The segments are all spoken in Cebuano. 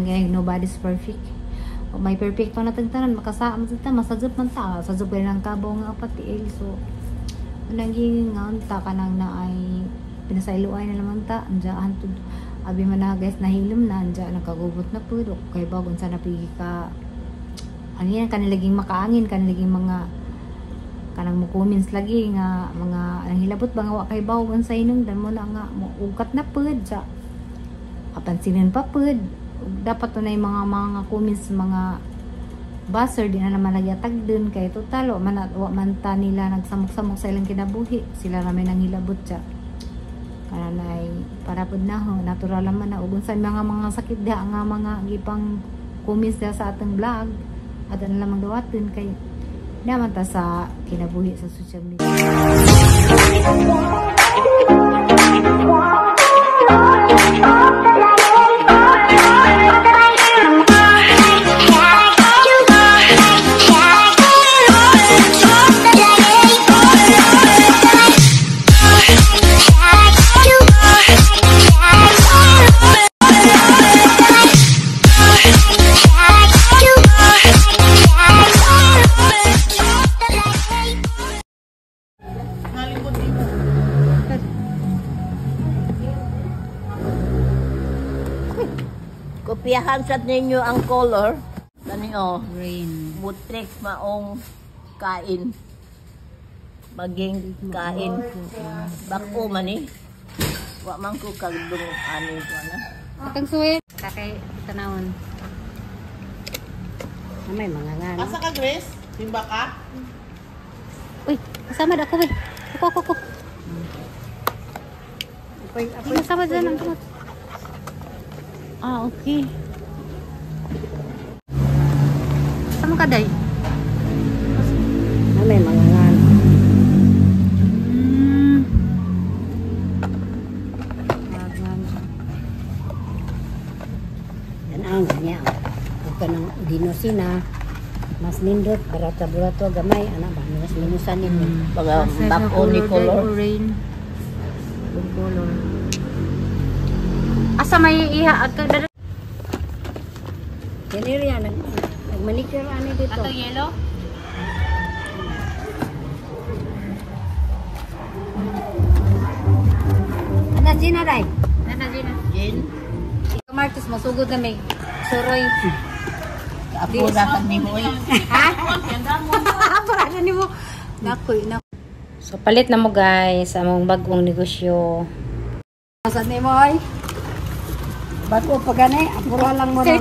Kay nobody's perfect. O may perfecto na tagtanan makasaam ta masajop man ta sajop kay nang kabaw nga pati. So naging nga unta kanang na ay pinasailuay na naman ta andiyan tud abi man na guys nahilom na andiyan nagkagubot na pud kay bagon sa napigi ka angin kanilaging makaangin kanilaging mga kanang mo comments lagi nga mga ang hilabot ba nga wa kay baw unsay inong dan mo na nga mo ugat na pud sa kapansinan pa pud. Dapat tunay mga comments mga buzzer di na naman lagi atag dun kay total wa man ta nila nagsamok-samok sa ilang kinabuhi, sila ra may nanghilabot siya kananay para pud na ho natural man na ug unsa mga sakit diha nga mga gipang comments diha sa atong vlog at ano lamang dawaton kay naman ta sa kinabuhi sa social media. Kopiyahan sa ninyo ang color. Kani oh, green. Butrik maong kain. Maging kain. Bako man eh. Wa man ko kagdung ani ko na. Atang suwet. Kakay tanawon. May mga nga. Asa ka, Grace? Simba ka? Uy, kasama da ako eh. Ako. Apoy. Kasama dyan ang kamot. Ah, okay. Saan ka, day? May mga ngan. Yan ang ganyan. Huwag ka ng dinusina. Mas nindot, barata-burato, gamay. Anak ba? Minus-minusan ninyo. Baga, bako ni color. Good color. Asa may iha? At Yan area, nag-manicure ani dito. Ato yellow? Ana, Gina, day? Ana, Gina. Jin? Ikaw, Marcos, masugod na may suroy. Apura ka ni Hoy. Ha? Apura na ni mo. Nakoy, nakoy. So, palit na mo guys, among bagong negosyo. Saan ni mo, ay? Bago pa gani, apura lang mo na.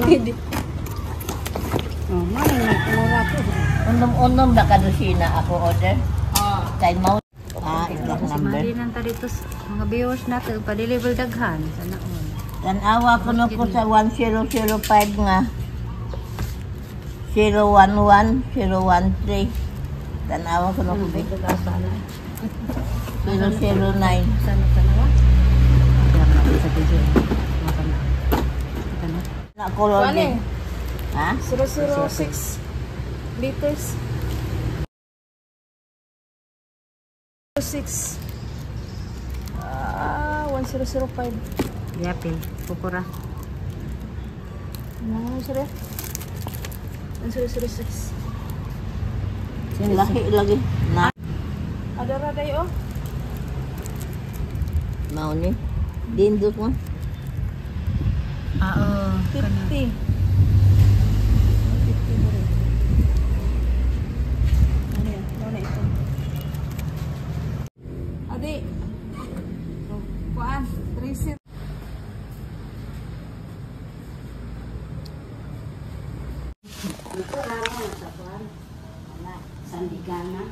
Oh, mali na apura ko. Unom-unom na kadusina ako order. Kay mo. Ah, ilang number. Mali nang ta dito mga viewers nato pa-deliver daghan sana all. Tanawa ko no ko sa 1005 nga. 011 013. Tanawa ko no ko. 009. Sana tanawa. Sa video. Na color din. Ha? 006 liters. 6. Ah, 1005. Yapil, pupura. Ano sir? 1006. Lahi lagi. Na. Adara dayo. Mao ni. Dindot mo. Ah, oh. 50. 50 mo rin. Ano yan? Ano na ito? Adi. Kuan. 30. Ito lang sa kuan. Wala. Sandigana.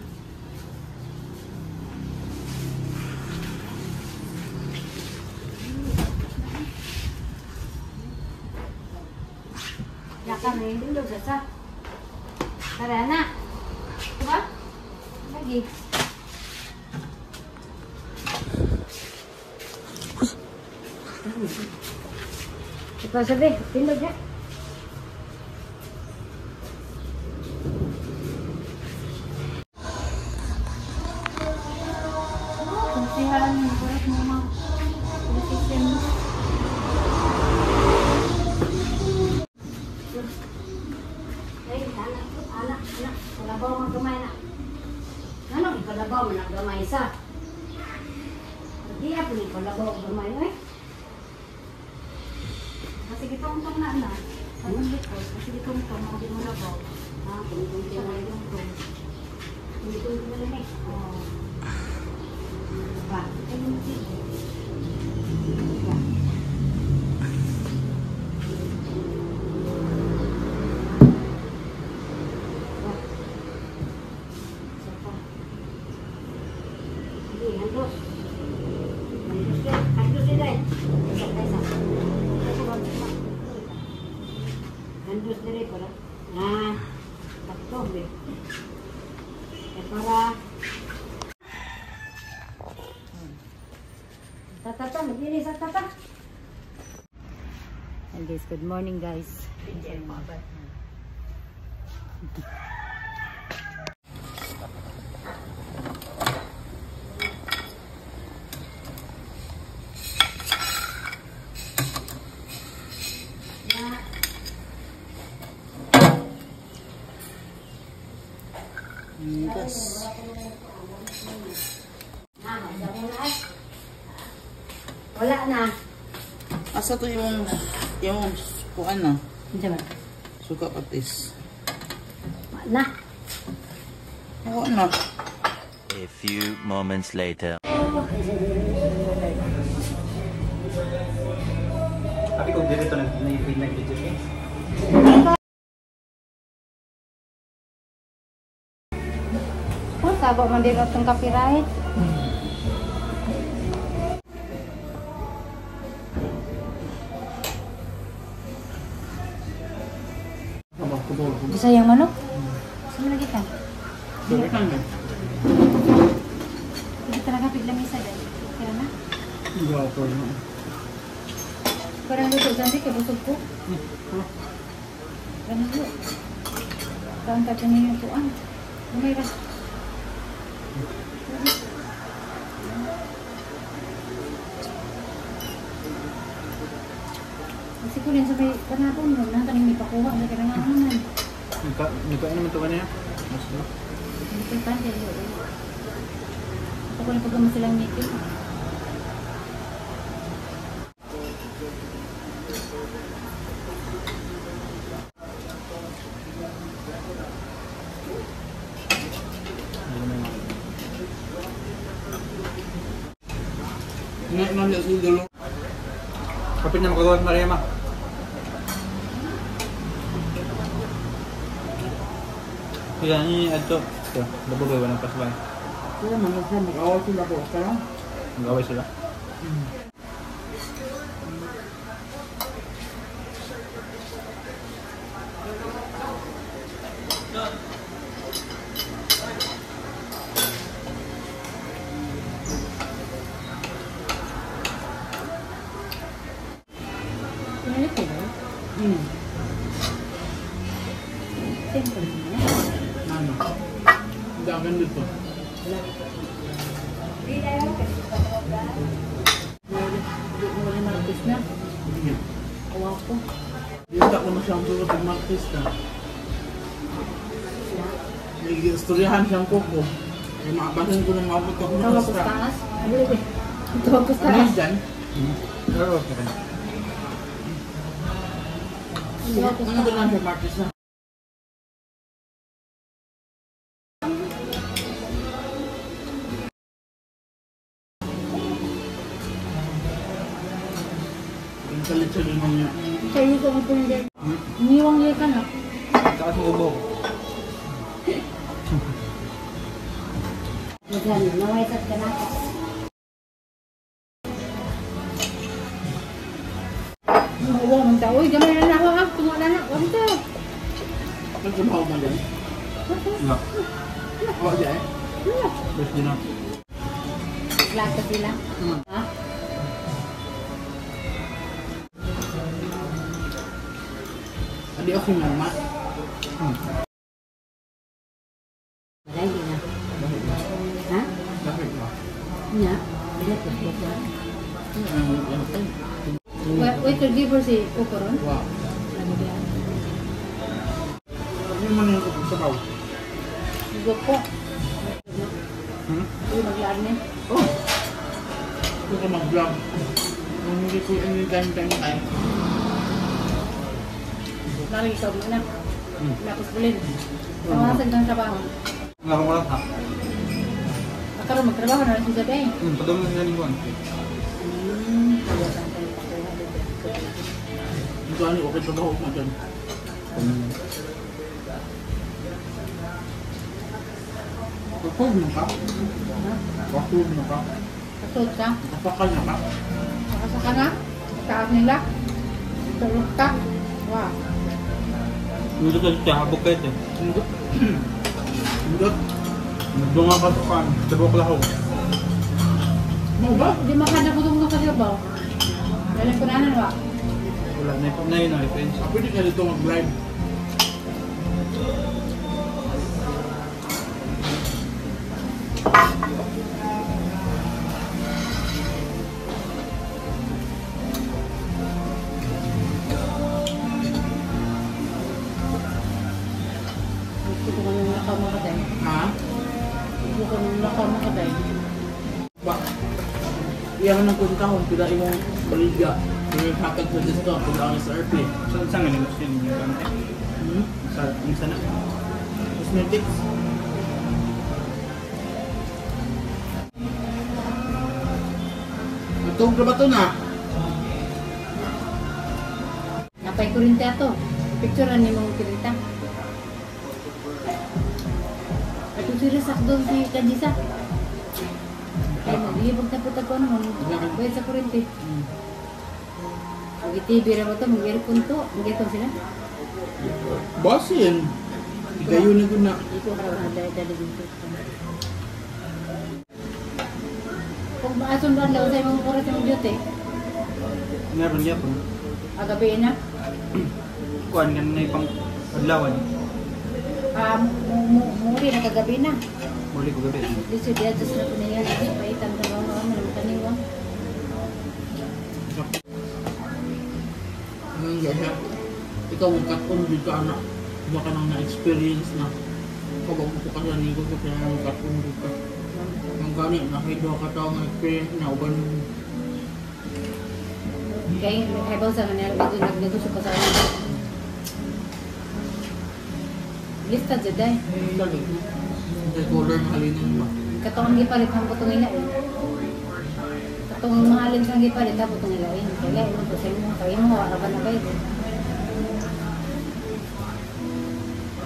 Yaka na yung dindog sa. Tara na. Diba? Lagi. Ikaw sabi, tindog ya. Kunsihan, kurat mo ma. Kunsihan. Labaw man ang gamay sa. Di ako ni palabaw ang gamay oy. Kasi gitong-tong na na. Anong likod? Kasi gitong-tong, mga di mo labaw. Ha, tungtong Siya na na gitong-tong. Tungtong na lang eh. Oo. Ba. Ayun, sige. Ba. Ba. Isa pa. Sige, handos. Handos yun. Handos yun eh. Isa, isa. Handos dire para. Ah, sakto be. Eh, para. Tata, magdini sa tata. And guys, good morning guys. Gas. Ah, magdamo na ay. Wala na. Asa to yung kuan na? Unsa ba? Suka patis. Wala na. Kuan na. A few moments later. Sabi ko dito nag-video eh. Oh, sabo man din atong copyright. Bisayang manok? Saan mo lagi ka? Sorry kan ba? Hindi talaga piglamisa dahil. Kaya na? Wow, ko na. Parang luto dyan, kaya busog ko. Parang luto. Parang ka dyan yung tuan. Umay ra. Kasi ko rin sa may kanapon mo, na kaning may pakuha sa kananganan. Nagkain naman ito kanina. Mas ba? Hindi ko pa, hindi ko. Ako ko na pagkama silang meeting. Kapit na makagawa at Maria ma. Kaya ni adto. Ito, babagay walang pasbay. Kaya man ako mag-away sila ko kaya. Mag-away sila. Pinalik ko ba? Simple na. Ano? Dagan dito. Hindi mo rin Martes na. Hindi. Awa ko. Dito ako na siyang tulad ng Martes na. May istoryahan siyang kuko. Ay makabasin ko ng mabot ako Tawag ko sa taas. Tawag ko sa Ano taas. yun dyan? Pero okay rin. Tawag ko sa Ano ba lang siya Martes na? Yung kalit sa limang niya. Sa'yo ko ang punde. Niwang niya ka na. Taas mo ubo. Maglan, naway sa kanaka. Huwag man ta. Uy, gamay na na ako ha. Tungo na na. Huwag ta. Nagtrabaho ba din? No. Oo, di ay. Best din na. Klasa sila. Ha? Adi ako yung mama. Wala hindi na. Bakit ba? Ha? Bakit ba? Nya. Wala ko ko. Wait, caregiver si Ukoron? Wow. Ano ba? Ano man yung sabaw? Gusto ko. Hmm? Hindi maglaan niya. Oh! Hindi ko mag-vlog. Hindi ko anytime time time. Lagi ikaw mo na. Tapos bulin. Tawasan kang trabaho. Nga akong oras ha. Karon magtrabaho na rin si Jaday. Padung na sila lingguan. Tawasan tayo pakuha dito. Hindi ko ano, okay trabaho ko dyan. Kapag na ka? Kapag na ka? Kasod ka? Kapakal na ka? Nakasaka na? Taas nila? Tulog ka? Wow. Hindi ka dito, habok kayo ito. Hindi. Hindi. Nagdunga ka sa kan, tabok lahog. Mau ba? Di makanabutong na kasi ba? Dali ko na na ba? Wala, na yun ang reference. Pwede ka dito mag-live. Gusto ko nung lakaw mga katay. Ha? Gusto ko nung lakaw mga katay. Ba? Iyan ang kuntahon, pila imong baligya. Pero hatag sa discount, pila ang SRP. Saan nga nila siya ninyo gamit? Hmm? Sa na? Cosmetics. Matug na ba ito na? Napay kurinta ato. Picture na ni mong kurinta. At yung sirisak doon si Kadisa. Ay, maglibog na puta ko naman. Bayad sa kurente. Mag-TV ra ba ito? Mag-aircon to? Mag-aircon sila? Basin. Igayon na guna. Dito ka raw dali dito. Kung maason ba lang sa imong oras imong duty? Meron niya po. Agabi na. Kuan ka na ipang adlawan. Muri na kagabi na. Muli ko gabi. At least you adjust na po niya. Paitan trabaho naman ang kaniwa. Anong gaya? Ikaw ang kat-on dito anak. Baka nang na-experience na. Kapag mo ka sa negosyo, kaya nang kat-on dito. Ang gani, nakita ka tao ng experience na uban. Kaya naghabaw sa kanila, dito nagnegosyo pa sa kanila. Lista dyan day. Lagi. Sa color mahalinan ba? Katong gipalit ang butong ilain. Katong mahalin sang gipalit ang butong ilain. Kaya lain mo to sa imo, kaya mo wala ba na kayo.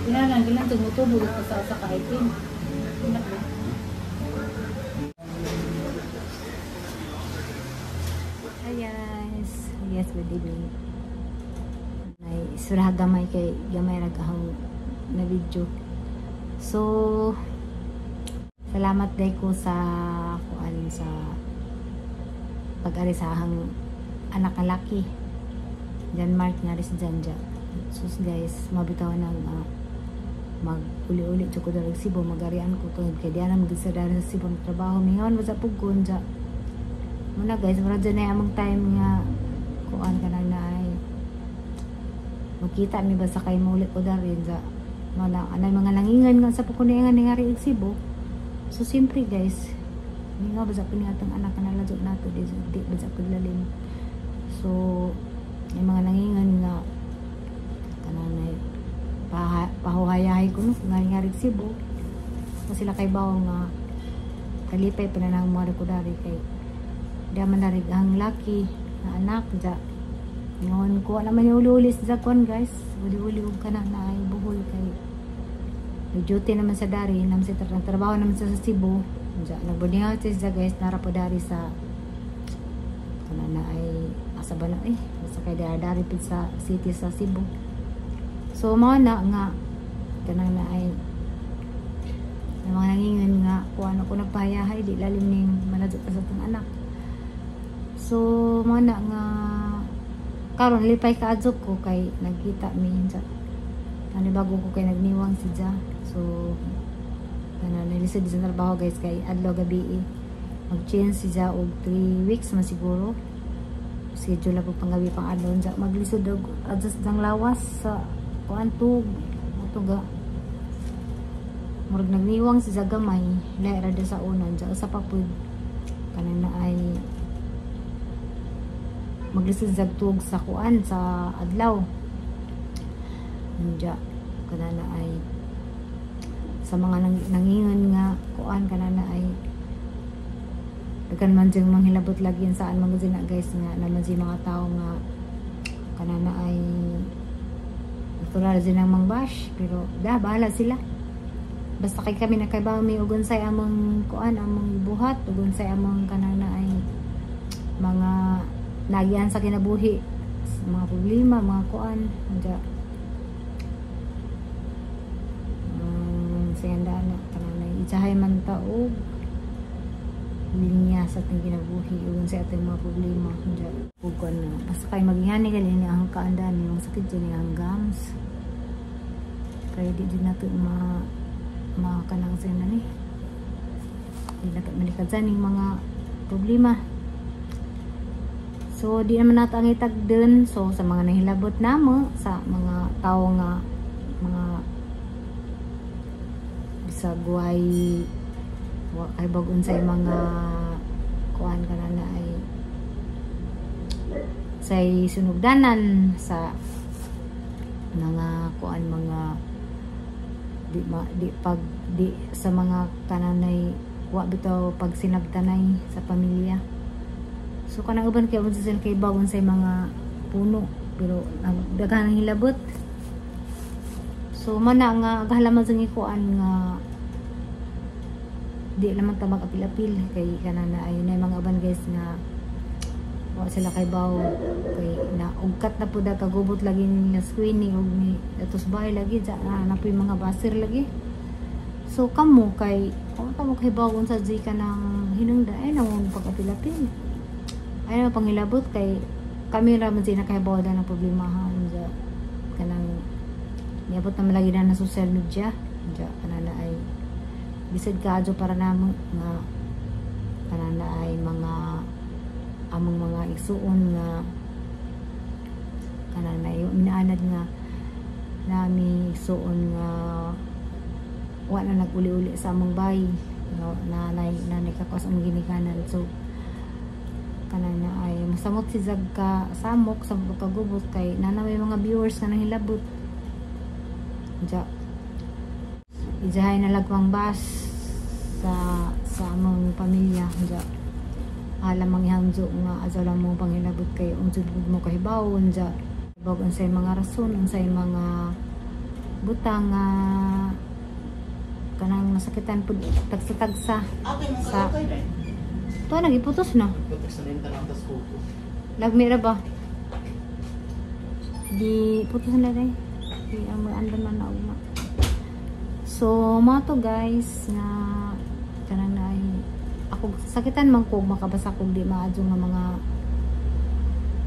Kinalang gilang tumutubo pa sa sa kahipin. Hi guys. Yes, good evening. Nay isura gamay kay gamay ra kahang na video. So salamat day ko sa kuan sa pag-ari sa ahang anak na laki. Jan Mark nga rin si Janja. Sus guys, mabitaw nang mag-uli-uli jud ko diri sa Cebu, magarian ko tungod kay di na magid sa diri sa Cebu ang trabaho. Mingawan ba sa pugon ja. Muna guys, mura dyan na among time nga kuan ka na ay magkita mi ba sa kay muli ko dari ja. Mana anay mga langingan nga sa pukuningan ni ngari Cebu. So siyempre guys, mingaw ba sa pinatang anak na ladyo nato di di ba sa paglalim. So may mga nangingan nga kanang nay pahuhayahay ko no ngari ngari Cebu. So sila kay bawo nga kalipay pa na nang mga ko dari kay di man dari ang laki na anak ja. Ngayon ko naman yung uli-uli sa kuan guys. Uli-uli og kana na ay buhol kay may duty naman sa dari, naman sa trabaho naman sa Cebu. Ja, nagboarding house siya guys, nara po dari sa kana na ay asa ba na eh basta kay dari pid sa city sa Cebu. So mao na nga kanang na ay ang mga nangingan nga kung ano ko nagpahayahay di lalim ning maladyo pa sa tong anak. So mao na nga karon lipay kaadyo ko kay nagkita mi ja. Ano bago ko kay nagniwang si Ja. So kana nilisod sa trabaho guys kay adlaw gabi eh. Mag-change si Ja og 3 weeks man siguro. Schedule na po panggabi pang adlaw ja maglisod og adjust ang lawas sa kuan tug tuga. Murag nagniwang si gamay, lahi ra sa una. Diya usa pa pud kanang na ay maglisod sa tuog sa kuan sa adlaw. Diya kana na ay sa mga nangingon nga kuan kana na ay daghan man diyang manghilabot lagi saan man gud na guys nga naman si mga tao nga kana na ay natural din ang mangbash, pero da bahala sila basta kay kami nakaibaw mi og unsay among kuan, among buhat ug unsay among kanang na ay mga nagian sa kinabuhi, mga problema, mga kuan diya. Sayanda na kanang na itsahay man ta og linya sa ating kinabuhi ug sa ating mga problema diya. Ug kuan na basta kay maghihani gali ni ang kaandan yung sakit dyan ang gums kay di din nato ma makanang sa ni di nato malikadsan yung mga problema. So di naman nato ang itagdun. So sa mga nahilabot namo sa mga tao nga mga bisag way wa kay bag-on sa mga kuan kana na ay say sunugdanan sa mga kuan mga di ma, di pag di sa mga kananay wa bitaw pag sinabtanay sa pamilya. So kanang uban kay unsa sila kay bagon sa mga puno pero daghan ang hilabot. So mana nga gahalaman sa ngikuan nga di naman ta mag-apil-apil kay kanana ay na mga uban guys nga wa sila kay baw kay na ugkat na pud kagubot lagi nila screening og ni atos bahay lagi ja na po'y mga baser lagi. So kamo kay kung kamo kay baw unsa di ka nang hinungda ay nang pag-apil-apil ay na pangilabot kay kami ra man sila nakahibaw ng problemahan ja kanang niabot naman lagi na social media ja kanana ay bisag kaadyo para namo nga kanana ay mga among mga igsuon nga kanana ay minaanad nga nami igsuon nga wa na naguli-uli sa among bahay no, na nanay kakos ang ginikanan. So kanana ay masamot si Zag ka samok sa kagubot kay nana may mga viewers nga nahilabot ja ijahay na lagwang bas sa among pamilya ja alam mang ihangjo nga ajaw lang mo panghilabot kay unsay mo kahibaw ja bag unsay mga rason unsay mga butang nga kanang masakitan pud tagsa-tagsa sa to nagiputos na. Lagmi ra ba? Di putos na dai. Di ang andan na naugma. So mga to guys nga kanang na ay ako sakitan man ko makabasa kog di maadyo nga mga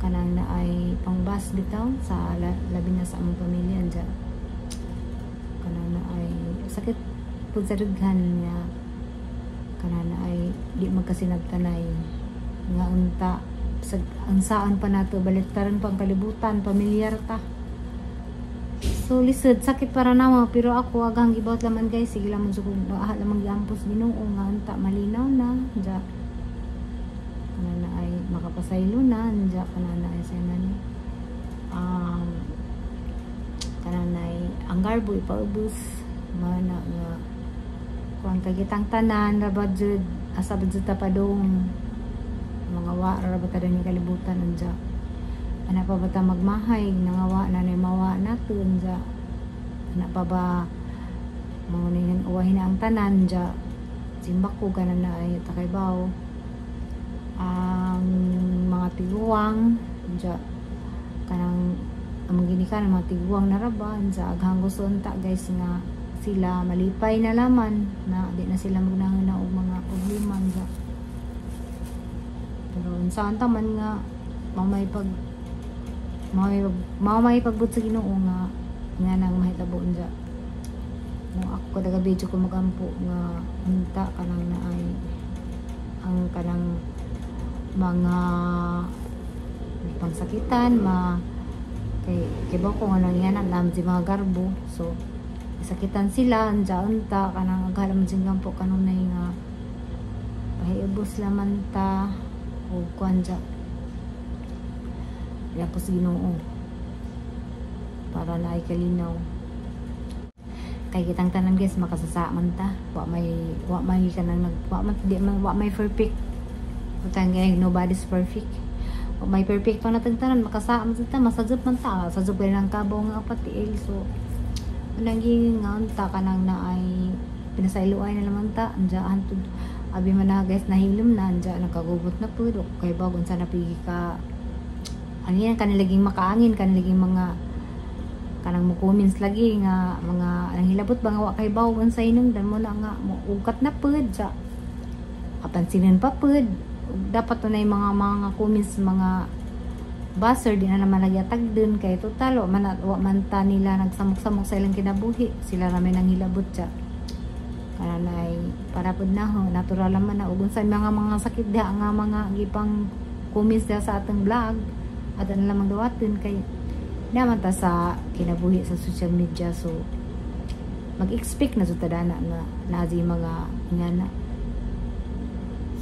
kanang na ay pangbas bitaw sa labi na sa among pamilya anja. Kanang na ay sakit pud sa dughan nga kanana ay di magkasinabtanay nga unta sa ang saan pa nato baliktaran pang kalibutan pamilyar ta. So lisod sakit para namo pero ako agang gibawat laman guys sige lamang sugong aha lamang giampos Ginoo nga unta malinaw na ja kanana ay makapasaylo na ja kanana ay sa nani kanana ay ang garbo ipaubos mana nga kuan kay kitang tanan ra ba jud asa ba jud ta padung mga wa ra ba ta ni kalibutan anja ana pa ba ta magmahay nangawa na nay mawa nato anja ana pa ba mao ni uwahin ang tanan anja simbak ko ganan na ay takaybaw ang mga tiguang anja kanang among ginikan mga tiguang na ra ba anja aghang gusto unta guys nga sila malipay na laman na di na sila magnangana og mga problema anja. Pero unsa ta man nga mamay pagbut sa Ginoo nga nga nang mahitabo unja. Mo ako kada video ko magampo nga unta kanang na ay ang kanang mga pangsakitan ma kay kibaw ko nga nangyanan nam si mga garbo. So Sakitan sila anja unta kanang aghala man jud po kanunay nga pahiubos laman ta o kuan ja yapos Ginoo para naay kalinaw kay kitang tanan guys, makasasa man ta, wa may kanang nag wa man di man, wa may perfect utang gay, nobody's perfect. Wa may perfect pa natang tanan, makasa man ta, masajop man ta, sajop kay lang kabaw nga patiil. So naging nga unta kanang naay pinasailuay na naman ta anja antud abi man na guys, nahilom na anja, nagkagubot na pud kay bagon sa napigi ka angin kanilaging makaangin kanilaging mga kanang mo comments lagi nga mga ang hilabot ba nga wa kay baw unsay nung dan mo na nga mo ugat na pud sa kapansinan pa pud. Dapat tunay mga comments, mga buzzer, di na naman lagi atag dun kay total wa man ta nila nagsamok-samok sa ilang kinabuhi, sila ra may nanghilabot siya kananay para pud na ho, natural naman na. Ug unsa mga sakit diha nga mga gipang comments diha sa atong vlog at ano lamang dawaton kay naman ta sa kinabuhi sa social media. So mag-expect na jud ta dana nga naa mga ingana.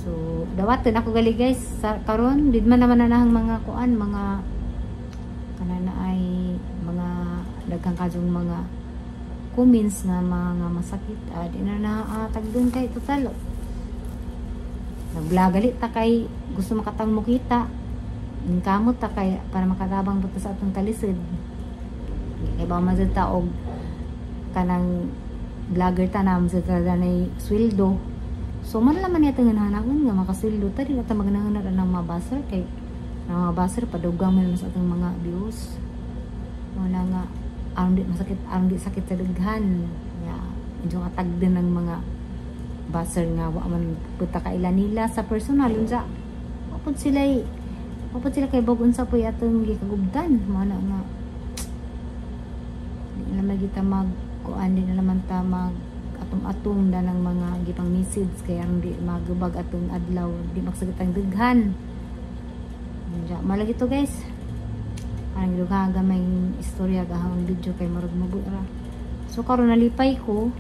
So dawaton ako gali guys sa karon did man naman na nahang mga kuan, mga kanana ay mga daghang kadyong mga comments nga mga masakit, di na naatag dun kay total nag-vlog gali ta kay gusto makatang mo kita kamot ta kay para makatabang po ta sa atong kalisod. Kay ba man ta og kanang vlogger ta na man ta danay sweldo. So man laman niya tangan nga makasweldo ta, di na ta magnanganar ang mga buzzer kay ang mga buzzer padugang man sa atong mga views. Wala nga aron di masakit, aron di sakit sa daghan nga medyo atag din ng mga buzzer nga wa man puta kaila nila sa personal. Unsa wa pud sila kay bag unsa po atong gikagubdan. Mo na nga di na naman kita mag kuan, di na naman ta mag atong-atong na ng mga gipang message kay aron di magubag atong adlaw, di magsakit ang daghan. Unsa malagi to guys, parang gidugha gamay istorya gahang video kay murag mabura. So karon nalipay ko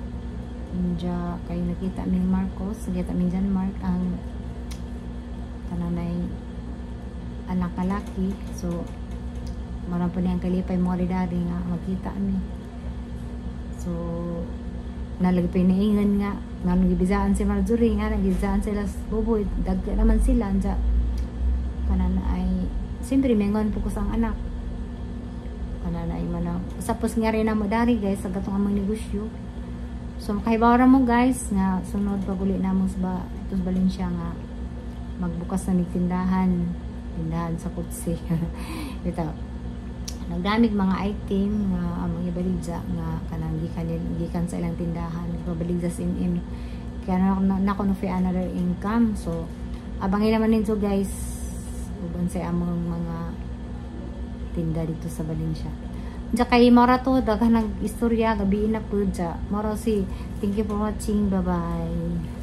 unja kay nakita mi Marcos, nakita mi John Mark ang kananay anak kalaki. So maram po niyang kalipay mo dari nga magkita mi. So nalagi pa naingan nga nga nagibisaan si Marjorie, nga nagibisaan sila sa buboy, dagka naman sila anja kanan ay siyempre mingon po ko sa anak kanan ay manang usapos nga rin na mo dari guys sa gatong among negosyo. So makahibaw ra mo guys nga sunod pag uli namo sa ba ito sa Valencia nga magbukas na mig tindahan, tindahan sa kutsi. Ito nagdamig mga item nga among ibaligya nga kanang gikan gikan sa ilang tindahan ipabaligya sa MM kaya na na ko no another income. So abangin naman ninyo guys uban sa among mga tinda dito sa Valencia. Diya kay mora to daghan nag istorya gabi na pud dya. Mora si, thank you for watching, bye bye.